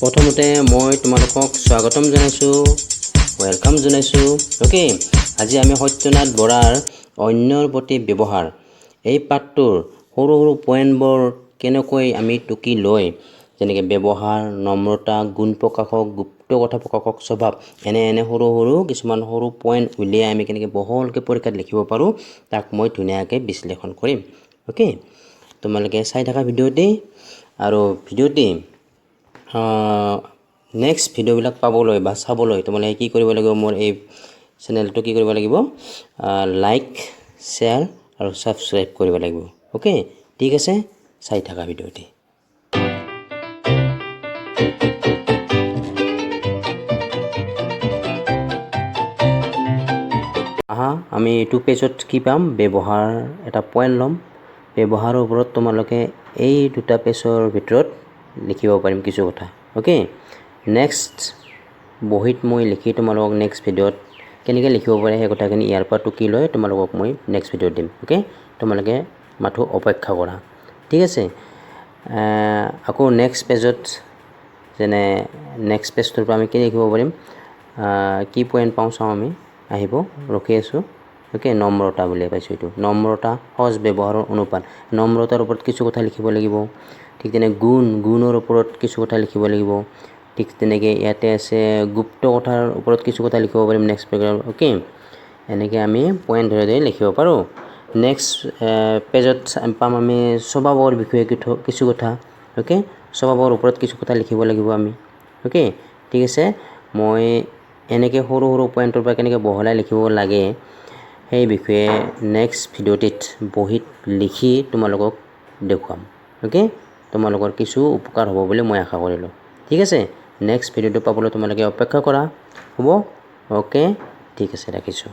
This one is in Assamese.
প্ৰথমতে মই তোমালোকক স্বাগতম জনাইছোঁ, welcome জনাইছোঁ। অ'কে, আজি আমি সত্যনাথ বৰাৰ অন্যৰ প্ৰতি ব্যৱহাৰ এই পাঠটোৰ সৰু সৰু পইণ্টবোৰ কেনেকৈ আমি টুকি লৈ, যেনেকৈ ব্যৱহাৰ, নম্ৰতা, গুণ প্ৰকাশক, গুপ্ত কথা প্ৰকাশক স্বভাৱ, এনে এনে সৰু সৰু কিছুমান সৰু পইণ্ট উলিয়াই আমি কেনেকৈ বহলকৈ পৰীক্ষাত লিখিব পাৰোঁ, তাক মই ধুনীয়াকৈ বিশ্লেষণ কৰিম। অ'কে, তোমালোকে চাই থকা ভিডিঅ'টি আৰু ভিডিঅ'টি নেক্সট ভিডিঅ'বিলাক পাবলৈ বা চাবলৈ তোমালোকে কি কৰিব লাগিব? মোৰ এই চেনেলটো কি কৰিব লাগিব? লাইক, শ্বেয়াৰ আৰু ছাবস্ক্ৰাইব কৰিব লাগিব। অ'কে, ঠিক আছে, চাই থকা ভিডিঅ'টি। আহা, আমি এইটো পেজত কি পাম? ব্যৱহাৰ এটা পইণ্ট ল'ম। ব্যৱহাৰৰ ওপৰত তোমালোকে এই দুটা পেজৰ ভিতৰত লিখিব পাৰিম কিছু কথা। অ'কে, নেক্সট বহীত মই লিখি তোমালোকক নেক্সট ভিডিঅ'ত কেনেকৈ লিখিব পাৰে সেই কথাখিনি ইয়াৰ পৰা টুকি লৈ তোমালোকক মই নেক্সট ভিডিঅ'ত দিম। অ'কে, তোমালোকে মাথো অপেক্ষা কৰা। ঠিক আছে, আকৌ নেক্সট পেজত, যেনে নেক্সট পেজটোৰ পৰা আমি কি লিখিব পাৰিম, কি পইণ্ট পাওঁ চাওঁ আমি। আহিব, ৰখি আছোঁ। অ'কে, নম্ৰতা বুলি পাইছোঁ। এইটো নম্ৰতা, সজ ব্যৱহাৰৰ অনুপাত। নম্ৰতাৰ ওপৰত কিছু কথা লিখিব লাগিব। ঠিক তেনে গুণৰ ওপৰত কিছু কথা লিখিব লাগিব। ঠিক তেনেকৈ ইয়াতে আছে গুপ্ত কথাৰ ওপৰত কিছু কথা লিখিব পাৰিম নেক্সট পেৰাগ্ৰাফ। অ'কে, এনেকৈ আমি পইণ্ট ধৰি ধৰি লিখিব পাৰোঁ। নেক্সট পেজত পাম আমি স্বভাৱৰ বিষয়ে কিছু কথা। অ'কে, স্বভাৱৰ ওপৰত কিছু কথা লিখিব লাগিব আমি। অ'কে, ঠিক আছে, মই এনেকৈ সৰু সৰু পইণ্টৰ পৰা কেনেকৈ বহলাই লিখিব লাগে সেই বিষয়ে নেক্সট ভিডিঅ'টিত বহীত লিখি তোমালোকক দেখুৱাম। অ'কে, তোমালোকৰ কিছু উপকাৰ হ'ব বুলি মই আশা কৰিলোঁ। ঠিক আছে, নেক্সট ভিডিঅ'টো পাবলৈ তোমালোকে অপেক্ষা কৰা হ'ব। অ'কে, ঠিক আছে, ৰাখিছোঁ।